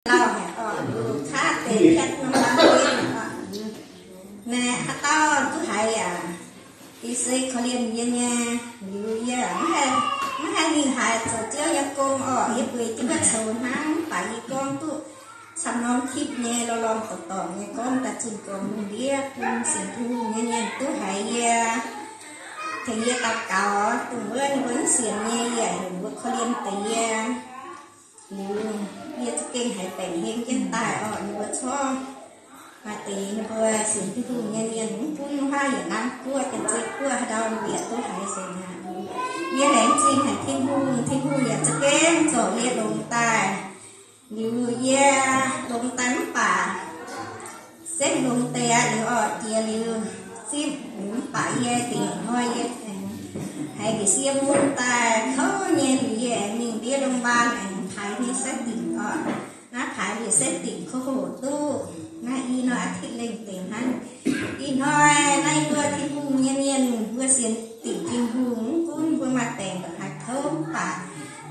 lauh haic oc, luv kaav deix hietv norm lamh gen oc. Naaiv haaix dauh duqv haiz yaac ih se korv-lienh yie nyei. Liuz yie mv haih, mv haih mingh haaix zoux Ziouv nyei gong oc. Yie bueix jienv mbuo coux hnangv, mv baac yie gorngv duqv camv norm คลิป nyei lorh lorh dorngx dorngx nyei gorngv daaih zunh gorngv lungh ndiev bun sienx Tin-Hungh nyei mienh duqv haiz yie, tengx yie daux gaux, dongh wuov ninh mbuo mv sienx nyei yaac heuc mbuo korv-lienh deix yie. Liuz yie za'gengh haiz baengc heng jienv daaih oc. Ninh mbuo corc maaih deix ninh mbuo sienx Tin-Hungh nyei mienh mv gunv haaix yietc naamh guoqv, janx-zei guoqv, haaix ndau ninh mbuo yaac duqv haiz se hnangv. Yie laengz zingh haic Tin-Hungh, Tin-Hungh yaac za'gengh zorc yie longx daaih. Liuz yie longx daaih mv baac setv longx deix aqv. Liuz oc, jiex liuz zipv mv baac yie dingc hnoi yie aengx haiz njiec sie mun daaih kouv nyei. Liuz yie aengx mingh ndiev โรงพยาบาล aengx paaix nyei ไส้ติ่ง oc. Naaiv paaix njiec ไส้ติ่ง kouv hoc duqv naaiv i hnoi อาทิตย์ lengh deix hnangv. Ih hnoi naaiv mbuo Tin-Hungh nyei mienh, mbuo sienx dingc Tin-Hungh, mv gunv mbuo maaih baengc haaix kouv mv baac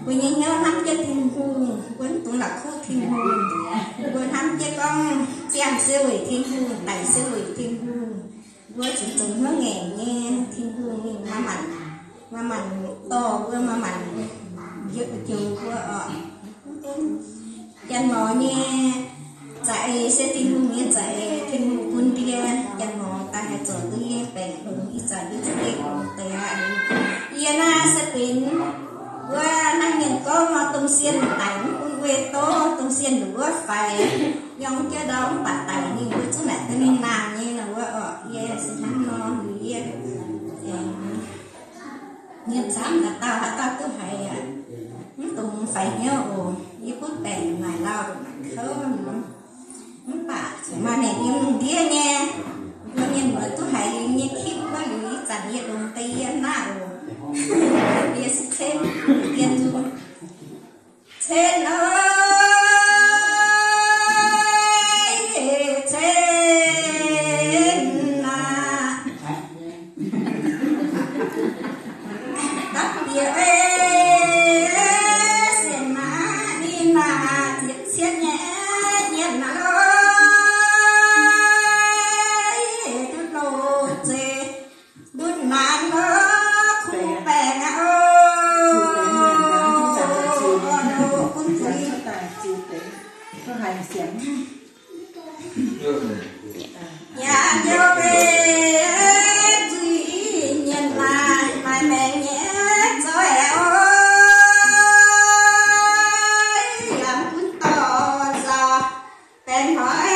mbuo nyei hnyouv hnamv jienv Tin-Hungh, mbuo mv dungx la'kuqv Tin-Hungh. Mbuo hnamv jienv gorngv ziangh se weic Tin-Hungh, daic se weic Tin-Hungh. Mbuo zuqc zoux hnyouv ngaengc nyei, Tin-Hungh ninh maaih maanc, maaih maanc dorh mbuo, maaih maanc njoux mbuo oc. Janx-morc nyei za'eix se Tin-Hungh nyei za'eix, Tin-Hungh bun ndie. Janx-morc daaih haih zorc duqv yie baengc longx, ih zanc yie za'gengh longx deix aqv. Yie naaiv se benx wuov naaiv mienh gorngv nor, domh sienh daic mv bun weih doz, domh sienh wuov faix nyorng jienv ndau mv baac daic ninh mbuo zungv naaic da'mingh nangh nyei nor wuov oc. Yie se hnangv nor, yie aengx mienh camv haaix dauh haaix dauh duqv haiz aqv, mv dungx faix hnyouv oc. Yie butv baengc naaic lauh naaic kouv nor, mv baac zuqc maaih maengc yiem lungh ndiev nyei. Mbuo mienh muoz duqv haiz liuz nyei คลิป wuov liuz, ih zanc yie longx deix yie naaiv oc. Yie se cen, dien nzung. Cen aac, cen aac, dapv bieqc sienx aac, ninh aac, ziepc cietv nyei nyienx aac, duqv loz-zeiv ndutv naanc nor, kuv baengc aac, o, bun zuiz. Yaac njoux mbuo zuiz nyienx maaih, maaih maengc nyei zoih oc. Yaac mv gunv dorh nzauh baengc hnoi,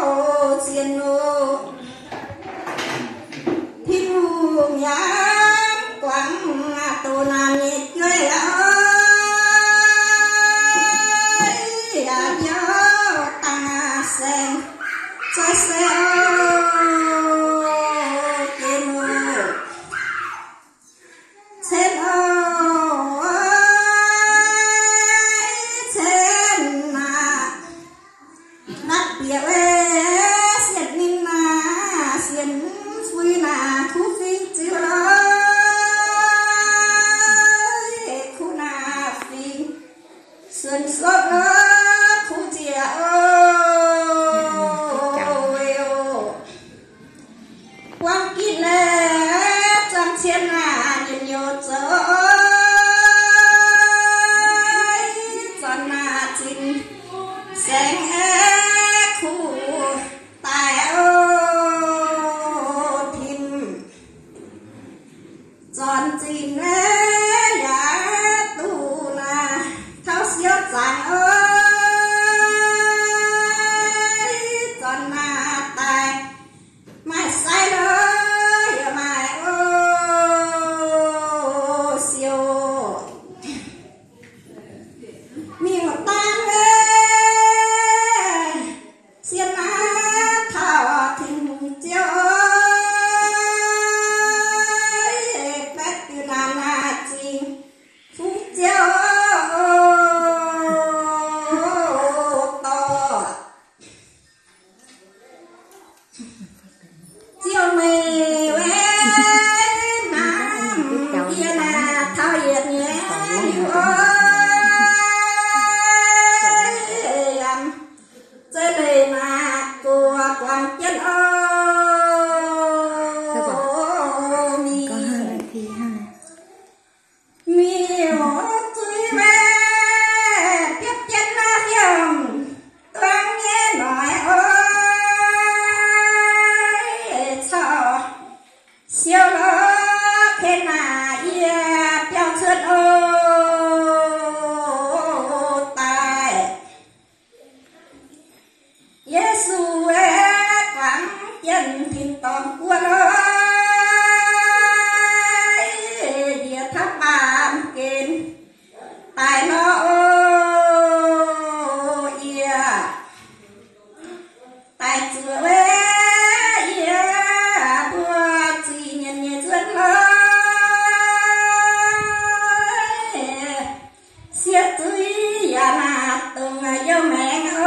o, zien oc. Tin-Hungh yaac guangc doqc naanc nyei jueiv oc. Yaac biouv dangh saeng zoih se oc, gen oc. Cen oc, cen aac, natv bieqc wuov sienx ninh aac, sienx fui naaic kuv fing ziux loh, kuv naaic fing suonc sopv loh, kuv njiec oc, oc. Buangv gitv laeh zuangx cien aac, nyiemc nyouz zoux zornc aac, zinh saeng aeqv, kuv daaih oc, tim zornc zinh aeqv, yaac duqv naaic tauv siouv zaangc oc. Youh maengx